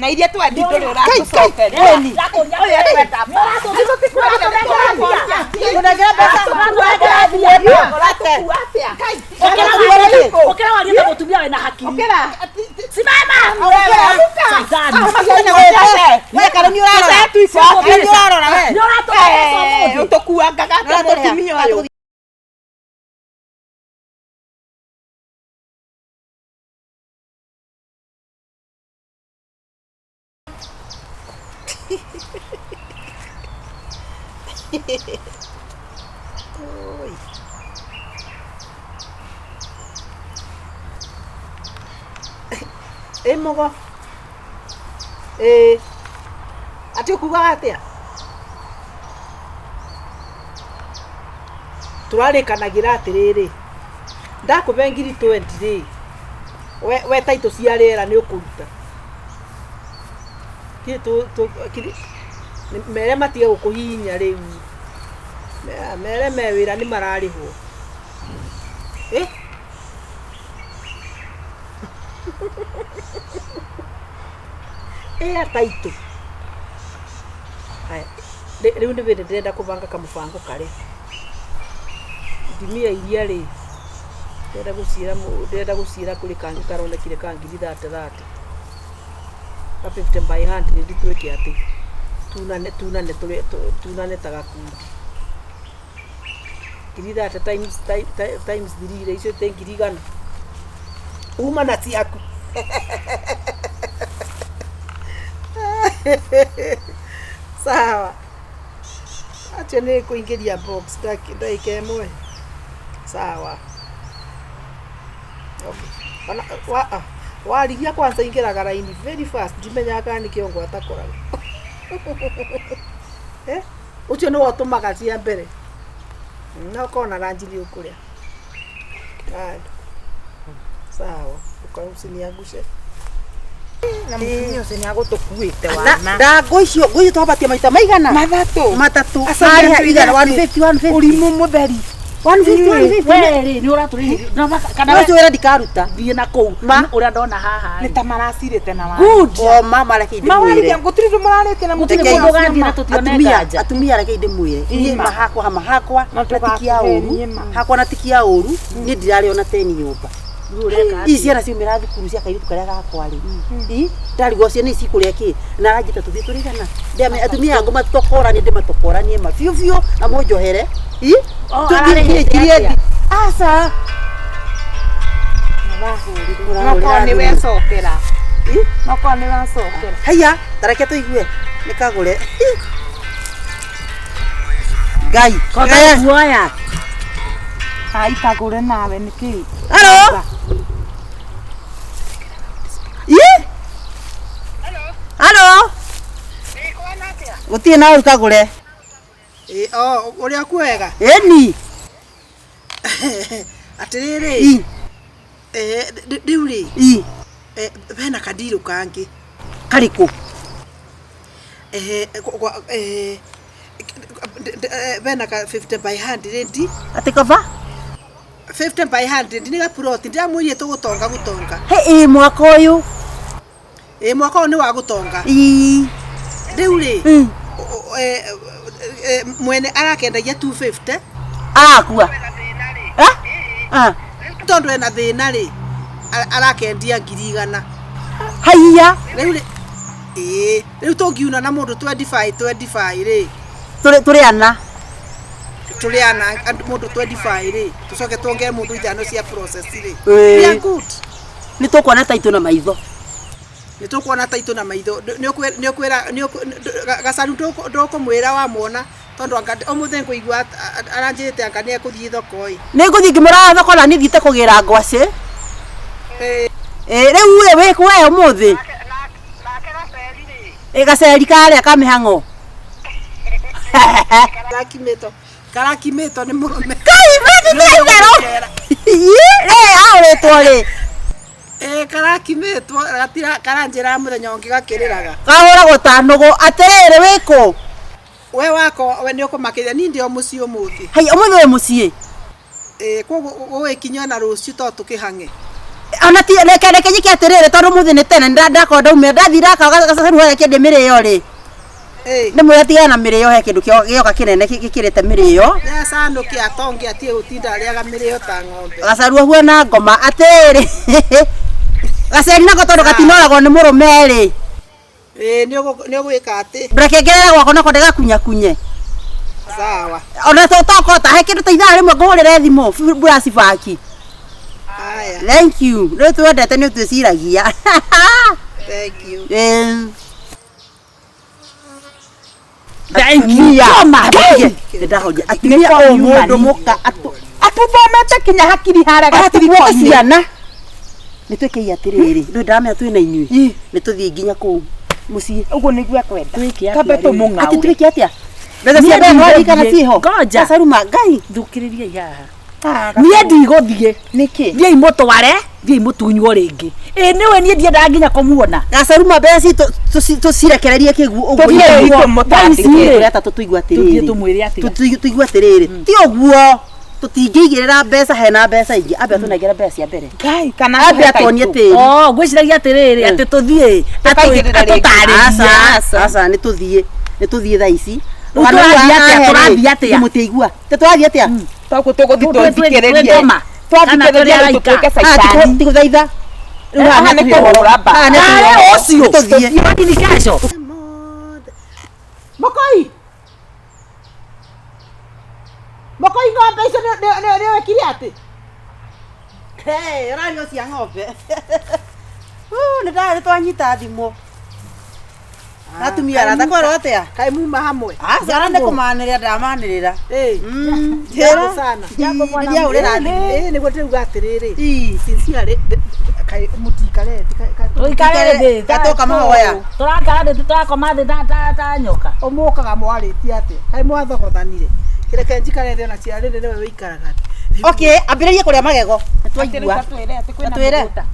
Na iria twendi ndũrĩ ũratũcokeria. Tũnengere mbeca, tũnengere mbia. Ũkĩra warie ta mũtumia wĩna hakiri. Simama! Shaitani. We kana nĩ ũrarora? Kana nĩ ũrarora we? Nĩ ũratũhe mbeca ũmũthĩ. Ũtũkuangaga atĩa mũtumia ũyũ? Ĩ mũgo. Ĩ. Atĩ ũkugaga atĩa? Tũrarĩkanagĩra atĩrĩrĩ, ndakũbe ngiri 20 rĩ, we, we taitũ cia rĩera nĩ ũkũruta. Kĩ tũ, tũ, kiri, mere matige gũkũhihinya rĩu. Mere me wĩra nĩ mararĩhwo. Ĩ? Ĩ taitũ. Haya, rĩu nĩ hĩndĩ ndĩrenda kũbanga kamũbango karĩa. Ndimia iria rĩ, ndĩrenda gũciĩra ndĩrenda gũciĩra kũrĩ kangĩ karonekire ka ngiri thate thate. Ka 50 by 100 twĩke atĩ, tunane tunane tunane ta gakundi. Ngiri thate times times three rĩ, icio ti ngiri igana? Uma na ciaku. Sawa. Acio nĩ kũingĩria box ndagĩka ĩmwe. Sawa. Okay. Ona, wa, ah, warigia kwanza ingĩraga raini very fast ndimenyaga kana nĩ kĩongo atakoraga. Eh? Ũcio nĩwe ũtũmaga cia mbere. Na ũkorwo na ranji nĩ ũkũrĩa. Haya. Sawa. Usiniangushe. Na mũtumia ũcio nĩ agũtũkuĩte Na wana. nda ngũ icio ngũ icio twabatie maita maigana? Mathatũ. Matatũ. Aca Marĩha nĩ igana atĩ 150 150. Ũrimũ mũtheri. 150 150. We rĩ, nĩ ũratũrĩhĩria. Na kana Ũcio wĩra ndikaruta. thiĩ na kũu Ma. ũrĩa ndona haha Nĩ rĩ. ta maracirĩte na wana. Good. O mama reke Mawarithia ndĩmwĩre. gũtirĩ ũndũ mũrarĩtie na Gũtirĩ mũtumia mũndũ ũcio ũgathiĩ ma. na tũtione Atumia, nganja. atumia reke ndĩmwĩre. Niĩ Ima. ma hakwa hama hakwa No na ti kia ũru. ndũgakũhenie ma. Hakwa na ti kia ũru. Niĩ ndirarĩ ona teni nyũmba. Rĩu ũreka Ici atĩa? ciana ciumĩra thukuru cia kairĩtu karĩa gakwa rĩ. I ndarigwo ciana ici ikũrĩa kĩ na aranjĩta tũthiĩ tũrĩgana. Ndĩame atumia angũ matokoranie ndĩmatokoranie ma biũ biũ na mũnjohere. I O, tũthiĩ ararĩhĩte ngirie atĩa? Aca. Nokorwo nĩ wecokera. Nokorwo nĩ wacokera. Haiya, tareke tũigue. Nĩ kagũre. Ngai. Kota kuoya. Ai kagũre nawe nĩkĩ? Halo. Ĩ? Halo. Gũtirĩ na ũru kagũre. Ĩ, o, ũrĩa kwega. Ĩni. Atĩrĩrĩ, I. eh, rĩu rĩ, I. eh, hena kandirũ kangĩ. Karĩkũ? Eh, gwa- eh, bena ka 50 by 100. Atĩ kaba? 50 by 100 nĩ gaploti ndĩramwĩrire tũgũtonga gũtonga. He ĩ mwaka ũyũ. Ĩ mwaka ũyũ nĩ wa gũtonga. Ii. Rĩu rĩ, Mm. eh, eh, mwene arakendagia 250 Arakua. Eh? Ah. tondũ ena thĩna rĩ, arakendia 100,000. Haiya. Rĩu rĩ, ĩĩ, rĩu tũngiuna na mũndũ 25 25 rĩ, Tũrĩ tũrĩ ana. Tũrĩ ana andũ mũndũ 25 rĩ, tũcoke tuongere mũndũ ithano cia process rĩ. Ĩĩ. We are good. Nĩ tũkuona taitũ na maitho. Nĩ tũkuona taitũ na maitho. Nĩ ũkwĩra nĩ Gacaru ndũkũmwĩra wamwona tondũ anga ũmũthĩ ngũigua aranjĩrĩte anga nĩ ekũthiĩ thoko ĩ. Nĩ ngũthiĩ ngĩmũraga thoko na niĩ thiĩte kũgĩra ngwacĩ. Ĩ rĩu ĩ wĩ kũ we ũmũthĩ? Ĩ gaceri karĩa ka mĩhang'o. Karakimĩtwo karakimĩtwo nĩ mũrũme. Kai wendi Nĩ ũyũ itherũ. gũcera. Ĩ ahũrĩtwo rĩ? Ĩ karakimĩtwo gatira karanjĩra mũthenya ũngĩ gakĩrĩraga. Kahũragwo ta nũgũ. Atĩrĩrĩ wĩ kũ? We wakwa we nĩ ũkũmakĩria niĩ ndĩ o mũciĩ ũmũthĩ. Hai ũmũthĩ wĩ mũciĩ? Ĩ koguo gũgĩkinya na rũciũ to tũkĩhang'e. Ona ti reke reke njike atiriri tondu muthi ni tene ndakorwo ndaumira ndathi raka gacaru harĩa kĩendia mĩrĩo rĩ. Eh. Nĩ mwĩra tigana na mĩrĩo, he kĩndũ gĩoka kĩnene gĩkĩrĩte mĩrĩo. Nĩacanũke atonge atige gũtinda arĩaga mĩrĩo ta ng'ombe. Gacaru ahuana ngoma atĩrĩ gaceri nako tondu gatinoragwo nĩ mũrũme rĩ. Ĩĩ, nĩũgwĩka atĩ. Reke ngerere gwakwa nako ndĩgakunyakunye. Sawa. Ona tokota he kĩndũ ta ithaa rĩmwe ngũhũrĩre thimũ buracibaki. Haya. Thank you, rĩu twendete nĩ ũtwĩciragia. Thank you. Thank you. Toma. Nĩndahoria atumia o mũndũ mũka Atuthomete kinya hakiri harĩa atiguote gatiriko-inĩ. ciana nĩ twĩkei atĩrĩrĩ, rĩu ndamenya twĩ na inyuĩ nĩ tũthiĩ nginya kũu mũciĩ. Ũguo nĩguo ekwenda. Twĩke atĩa Kambe rĩu? Atĩ tũmũng'aũre. twĩke atĩa mbeca cia Niĩ mbere nĩwaririkana ndigũthiĩ. ciĩho? Ngoja. Gacaruma ngai. Thukĩrĩriai haha, niĩ ndigũthiĩ. Nĩkĩ? Thiĩi mũtware, thiĩi mũtunywo rĩngĩ. Ĩ nĩwe niĩ ndiendaga nginya kũmuona. Gacaruma mbeca citũ tũcirekererie kĩguũ ũguo. Tũthiĩ Ithuĩ tũmũtandĩke. tũrĩ atatũ tũigue Tũthiĩ atĩrĩrĩ. tũmwĩre atĩa? Tũigue atĩrĩrĩ, ti ũguo tũtingĩigĩrĩra mbeca hena mbeca ingĩ, ambe atũnengere mbeca cia mbere. Ngai kana Ambe atuonie tĩri. Oh, ngwĩciragia atĩrĩrĩ, atĩ tũthiĩ Tũkaigĩrĩra rĩngĩ. atũtarĩrie. Aca aca, nĩ tũthiĩ, nĩ tũthiĩ thaa ici. Rĩu tũrathiĩ atĩa? Tũrathiĩ atĩa? Mũtiaigua tĩ tũrathiĩ atĩa? Toguo tũgũthiĩ tũthikĩrĩrie. Twĩngoma. Kana tũrĩ Twathikĩrĩria rĩu araika. tũtuĩke Ah, caitani. tigũthaitha rĩu. Haha nĩ kũhũra mba. Haha nĩ Arĩ kũhũra. ũcio. Nĩ tũthiĩ. Tũrathiĩ kesho. Mokoi. Mokoi, ng'ombe icio nĩ wekire atĩ? Hey, ũrario cia ng'ombe. Nĩ ndarĩ twanyita thimũ. Atumia arata kwerwo atĩa? Kaĩ muma hamwe? Aca ara nĩ kũmanĩrĩra ndamanĩrĩra. Ĩĩ. Njĩra. Sana. Jambo bwana. Nĩndĩahũrĩra thimũ. Ĩĩ, nĩguo ndĩrauga atĩrĩrĩ. Ii. Sincerely, kaĩ mũtikare thĩ, Tũikare thĩ. Gatoka mahoya. Tũrakara thĩ, tũrakoma thĩ ta nyoka. Ũmũkaga mwarĩtie atĩa? Kaĩ mwathogotanire? Kĩreke njikare thĩ ona cia rĩrĩ nĩwe wĩikaraga thĩ. Okay, ambĩrĩrie kũrĩa magego. Nĩ twaigua. Twĩre atĩ kwĩna Twĩre. mũgũnda.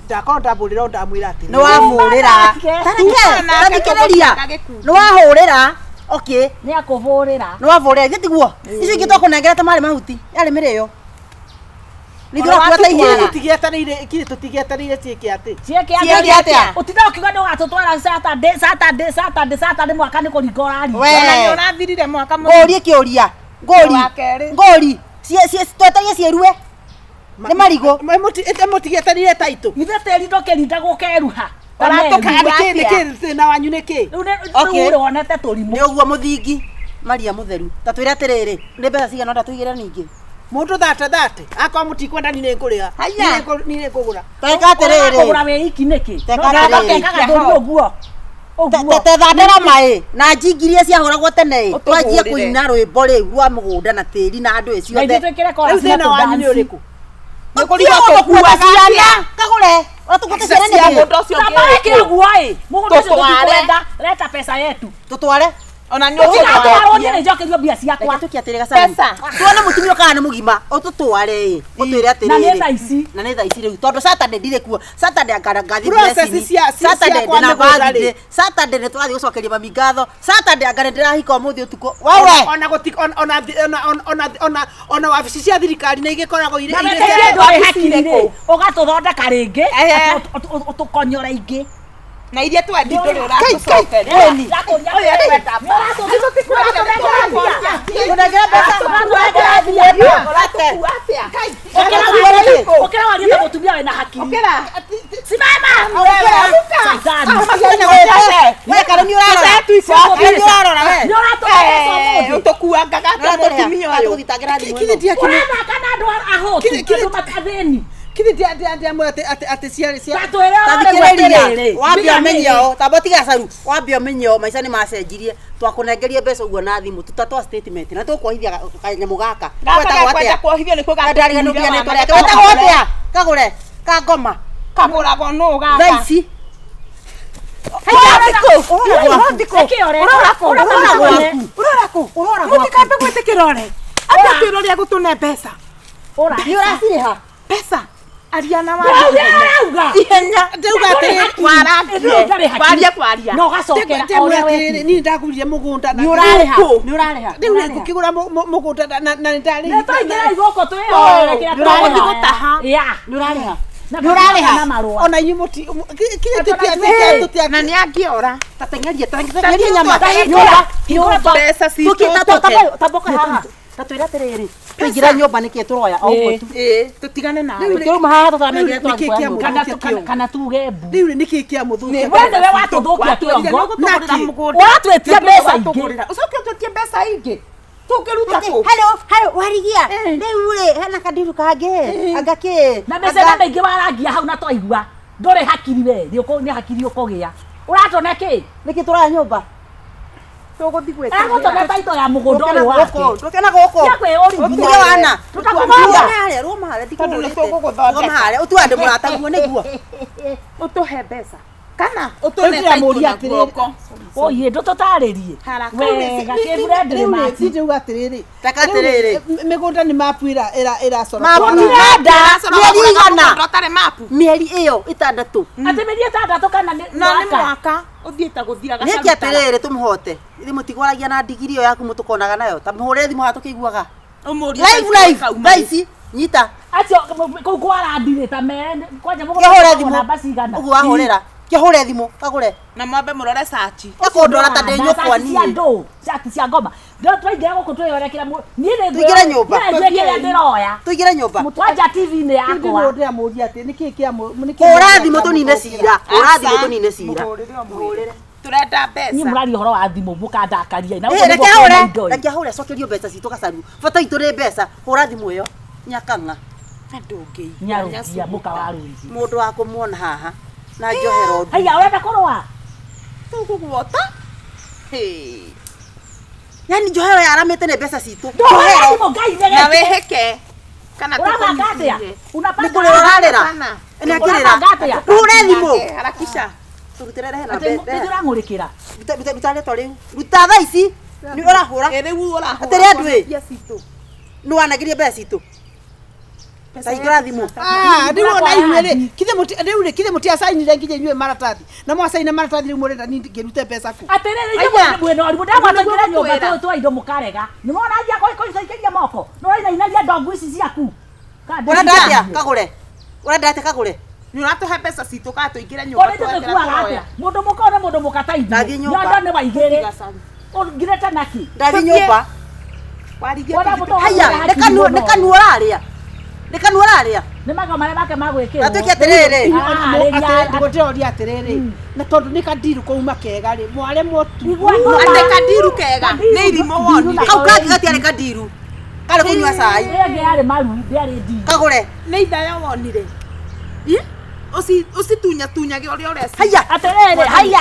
Ndakorwo ndambũrĩra o ndamwĩra atĩrĩ. Nĩ wahũrĩra. Tareke, tathikĩrĩria. Nĩ wahũrĩra. Okay. Nĩ akũbũrĩra. Nĩ wahũrĩra, ithe tiguo. Icio ingĩ twakũnengera ta marĩ mahuti. Yarĩ mĩrĩo. Nĩ tũrakuata ihĩĩ. Tũtigĩetereire, kirĩ tũtigĩetereire ciĩke atĩ. Ciĩke Ciĩke atĩa? Ũtinda ũkiuga nĩ ũgatũtwara Saturday, Saturday, Saturday, Saturday, mwaka nĩ kũringa ũraringa. We. Ona nĩ ũrathirire mwaka mũgima. Ngũrie kĩũria. Ngũri. Wa kerĩ. Ngũri. Tweterie ciĩrue. Nĩ marigũ. Mũtigĩetereire taitũ. Ithe tĩri ndũkĩrinda gũkeruha. Ũratũka Nĩkĩ atĩa? nĩkĩ thĩna wanyu nĩkĩ? Rĩu nĩ Okay. rĩu wonete tũrimũ. Nĩ ũguo mũthingi. Maria mũtheru. Ta twĩre atĩrĩrĩ, nĩ mbeca cigana ũrenda tũigĩre ningĩ? Mũndũ thate thate. Akorwo mũtikwenda niĩ nĩngũrĩha. Haya. Niĩ nĩngũgũra. Teka atĩrĩrĩ. Ũragũra wĩ iki nĩkĩ? Teka No atĩrĩrĩ. gaka gathũri ũguo. Ũguo. Tethandĩra maĩ na njingi iria ciahũragwo tene ĩ, twanjie Ũtũhũrĩre. kũina rwĩmbo rĩu rwa mũgũnda na tĩri na andũ ĩ Na ciothe. ithuĩ twĩkĩre Rĩu chorus na thĩna wanyu nĩ tũdance. ũrĩkũ? Nĩ kũrigwo Tũkuaga tũkuaga ciana atĩa? kagũre ũratũkuĩte ciana Cia nĩkĩ? mũndũ ũcio Tamba ũngĩ wĩkĩre ũguo ĩ. Mũgũnda ũcio Tũtware. tũtikwenda. Leta pesa yetu. Tũtware. Ona nĩ Tũtigatwarwo niĩ ũtũtware. nĩ njokerio mbia ciakwa. Reke tũkie atĩrĩ gacaru. Pesa. Tuone mũtumia kana nĩ mũgima ũtũtware ĩ ũtwĩre Na nĩ atĩrĩrĩ. thaa ici. Na nĩ thaa ici rĩu tondũ Saturday ndirĩ kuo. Saturday angara ngathi Process blessing. cia Saturday kwa ndĩna mĩgũnda rĩ. birthday. Saturday nĩ tũrathiĩ gũcokeria mami ngatho. Saturday anga nĩ ndĩrahika ũmũthĩ ũtukũ. Wewe. Ona gũti ona ona ona ona ona ona wabici cia thirikari nĩ igĩkoragwo irĩ Na irĩ reke cia- ndå rä wabici hakiri rĩ irĩkũ? ũgatũthondeka rĩngĩ Ehe. ũtũkonyora ingĩ. Na iria twendi ndũrĩ ũratũcokeria. Ũnengere mbeca. Ũratũkua atĩa? Ũkĩra warie ta mũtumia wĩna hakiri. Ũkĩra. Simama. Saitani. We kana nĩ ũrarora? Kana nĩ ũrarora we? Nĩ ũratũmbeca ũmũthĩ. Ũtũkuangaga atĩa mũtumia ũyũ? Tũgũthitangĩra thimũ Kithi ĩno. Ũrathaka na andũ ahũtu, andũ athĩni. Kithi ndiamwe atĩ atĩ atĩ ciarĩ cia Ta twĩre Ta ũrĩa rĩu thikĩrĩria, atĩrĩrĩ. wambia Mbia ũmenye nĩ- ũũ, tamba tiga caru, wambia ũmenye ũũ, maica nĩ macenjirie, twakũnengerie mbeca ũguo na thimũ, tutatoa statement na tũkuohithia kanyamũ gaka. Gaka Wetagwo gakwenda atĩa? kuohithio nĩkuo Ndariganĩrwo nginya gatũkuire rĩtwa rĩake. Wetagwo atĩa? Kagũre, ka ngoma. Kagũragwo nũ gaka? Thaa ici. Nĩkĩ ũreka? Ũrora kũ? Ũrora Ũrora gwaku. Ũrora kũ? Ũrora gwaku. Mũtikambe gwĩtĩkĩra ũre. Atĩa twĩra ũrĩa gũtũne mbeca? Ũra. Nĩ ũracirĩha? Mbeca. Aria na Ũrauga, wa ũrauga. Ihenya. Ndauga atĩrĩrĩ. hakiri. Warangie. Ndũrĩ hakiri. Kwaria kwaria. Na ũgacokera o ũrĩa wekire. Niĩ ndagũrire mũgũnda na Nĩ ũrarĩha. Nĩ ũrarĩha. Rĩu rĩ ngũkĩgũra mũgũnda na nĩ ndarĩhire. Nĩ twaingĩra igũkũ twĩhoere kĩrĩa Nĩ ũrarĩha. tũroya. Gũtaha. Yeah. Nĩ ũrarĩha. Na Nĩ ũrarĩha. na marũa. Ona inyuĩ mũti kĩrĩa Na nĩ angĩora. Tatengeria, tatengeria nyama. Nyũmba. Nyũmba. Mbeca citũ tũke. Tamboka haha. Ta twĩre atĩrĩrĩ. Twaingĩra nyũmba nĩkĩ tũroya o ũguo tu. Ĩĩ, tũtigane nawe. Tũrauma haha tũtamenyire Rĩu nĩkĩ twakuoya kĩa nyũmba. Kana Mũthũkia kana kĩongo. kana tuge mbu. Rĩu rĩ nĩkĩ kĩa mũthũkia? We nĩwe watũthũkia kĩongo. Watũgũrĩra Naki. mũgũnda. Ũratwĩtia mbeca ingĩ. Watũgũrĩra. Ũcoke ũtwĩtie mbeca ingĩ. Tũngĩruta kũ? Hello, hello, warigia. Rĩu rĩ, hena kandiru kangĩ. Anga kĩ? Na mĩcene mĩingĩ warangia hau na twaigua. Ndũrĩ hakiri we, nĩ hakiri ũkũgĩa. Ũratona kĩ? Nĩkĩ tũraya nyũmba? Tũgũthiĩ gwĩka. Aragũtona taito ya mũgũnda ũyũ wake. Ndũkena gũkũ. Tia kwĩyũrithia. Ũtige wana. Tũtakũgonga. Rũma harĩa, rũma harĩa, Tondũ nĩ ndikũhũrĩte. tũgũgũthondeka. Rũma harĩa, ũtue andũ mũrataguo nĩguo. Ũtũhe mbeca. Kana Rĩu ũtũne ndĩramũria taitũ na atĩrĩrĩ. guoko. Oye, ndũtũtarĩrie. Haraka. Wega, kĩbure ndĩrĩ mati. Ndĩu atĩrĩrĩ. Reka atĩrĩrĩ. Mĩgũnda nĩ mapu ĩracora. Mapu. Tũtirenda. Mĩeri igana. Mũgũnda ũtarĩ mapu. Mĩeri ĩyo ĩtandatũ. Atĩ mĩeri ĩtandatũ kana nĩ Na nĩ mwaka. mwaka ũthiĩte gũthira Nĩkĩ gacaru atĩrĩrĩ tũmũhote. Ithuĩ mũtigwaragia na ndigiri ĩyo yaku mũtũkonaga nayo. Ta mũhũre thimũ haha tũkĩiguaga. Ũmũrie Live live. Thaa ici nyita. Acio kũu kwarandirĩ ta mere kwanja Kĩhũre thimũ. namba cigana. Ũguo wahũrĩra. Kĩhũre thimũ kagũre. Na mwambe mũrore sachi. Gakũndwara ta ndĩ nyũkwa cia niĩ. ndũ, cati cia ngoma. Ndo twaingĩra gũkũ twĩyore kĩrĩa niĩ nĩ Tũingĩre nyũmba. Niĩ nĩ kĩrĩa ndĩroya. Tũingĩre nyũmba. Mũtwanja TV-inĩ yakwa. Ndĩramũria atĩ nĩkĩ kĩa nĩkĩ Hũra thimũ tũnine cira. Hũra thimũ tũnine cira. Mũhũrĩre ũmũhũrĩre. Tũrenda Niĩ mbeca. mũraria ũhoro wa thimũ mũkandakaria. Na Ĩ, ũguo reke nĩguo ahũre kwĩna indo ĩ. reke ahũre acokerio mbeca citũ gacaru bata itũ nĩ mbeca hũra thimũ ĩyo nyakang'a Na ndũngĩigua. Nyarũngia mũka wa rũngi. mũndũ wa kũmuona haha na njohero ndu Haiya ũrenda kũrũa? Tũgũguota. Hĩ. yani njohero yaramĩte nĩ mbeca citũ Ndũhũre njohero thimũ Ngai Na nĩgĩte. wĩhĩke. Kana Ũrabanga atĩa? tũkũnyitithie. Unapanga nĩ kũrĩra ũrarĩra Kana. nĩ akĩrĩra Ũrabanga atĩa? hũre thimũ Harakisha. tũrutĩre rehe na Atĩ mbe nĩ ũrang'ũrĩkĩra. ruta rĩtwa rĩu ruta thaa ici nĩ ũrahũra Ĩ rĩu ũrahũra. Atĩrĩ andũ ĩ. Mbia citũ. nĩ wanagirie mbeca citũ ta hingũra thimũ Ah, rĩu ona inyuĩ rĩ, kithe mũti rĩu rĩ kithe mũtiacainire nginya inyuĩ maratathi. Na mwacaina maratathi rĩu mũrenda niĩ ngĩrute mbeca kũ? Atĩrĩrĩ inyuĩ mwĩna ũrimũ ndamwatwaingĩra nyũmba Nĩguo tũĩ twa indo mũkarega. Nĩ mwona njia kũicaikĩria moko. Nĩ ũrainainagia ndongu ici ciaku. Kana ũrenda atĩa ndĩcithamie. kagũre ũrenda atĩa kagũre Nĩ ũratũhe mbeca citũ kana tũingĩre nyũmba Ũrĩ tũgĩkuaga atĩa? Mũndũ mũka nĩ mũndũ mũka ta ithuĩ. Ndathiĩ nyũmba. Nyondo nĩ waigĩrĩ. Ũngirĩte naki. ndathiĩ nyũmba Warigie Wona tũthiĩ mũtũ- haya nĩ kanua nĩ kanua ũrarĩa nĩ kanua ũrarĩa Nĩ mago marĩa make ma gwĩkĩrwo. na tuĩke atĩrĩrĩ Ah, rĩrĩa- Ndĩroria atĩrĩrĩ, na tondũ nĩ kandiru kauma kega rĩ, mwaremwo tu. Igua ngoma. Atĩ kandiru kega. Kandiru, Nĩ irimũ wonire. kau kangĩ gatiarĩ kandiru karĩ kũnyua cai Ĩyo ĩngĩ yarĩ maru, ndĩarĩ ndiru. kagũre Nĩ ithaya wonire. Ũcitunyatunyage ũrĩa ũreciria. haya Atĩrĩrĩ, haiya.